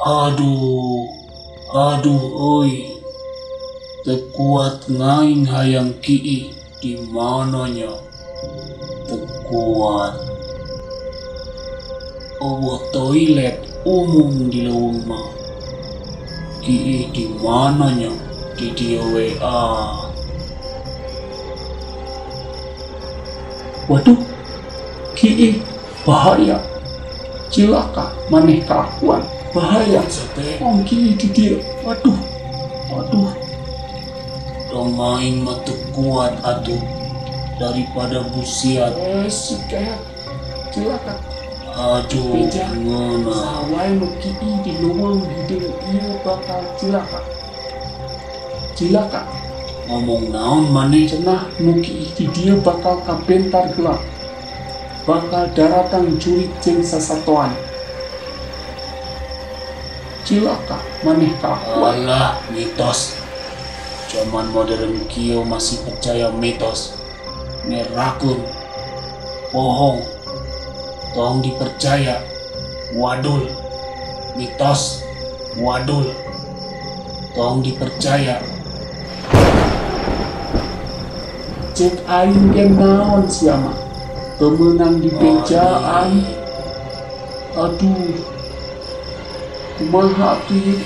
Aduh, aduh euy. Teu kuat ngaing hayang kiih di mana nya? Teu kuat. Euweuh toilet umum di leuweung mah. Kiih di mana nya? Di dieu we ah. Waduh, kiih bahaya. Cilaka maneh kalakuan. Bahaya. Tong kiih di dieu. Waduh, waduh. Dong main mah teu kuat atuh daripada busiat. Si kayak cilaka. Aduh, Beja. Ngeunah. Saha wae nu kiih di leuweung hideung ieu bakal cilaka. Cilaka. Ngomong naon maneh? Cenah nu kiih di dieu bakal kabentar gelap. Bakal daratang jurig jeung sasatoan. Cilaka maneh kalakuan. Alah, mitos. Zaman modern kieu masih percaya mitos. Ngerakun. Bohong. Tong dipercaya. Wadul. Mitos. Wadul. Tong dipercaya. Cek aing ge naon sia mah. Teu meunang dibejaan. Aduh. Kumaha atuh ieu?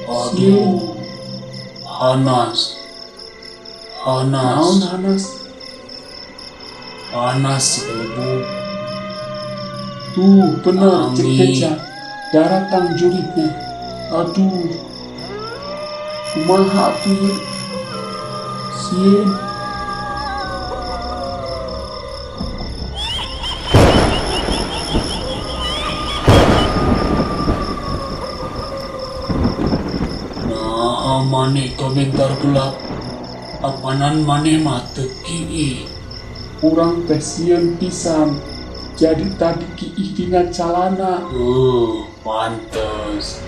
Aduh. Hanas. Hanas. Naon hanas? Hanas si kelebuk. Tuh, bener cek Amin. beja. Daratang jurigna. Aduh. Kumaha atuh ieu? Sieun. Nah, maneh komentar gelap. Apanan maneh mah teu kiih. Urang teh sieun pisan. Jadi tadi kiih dina calana. Pantes.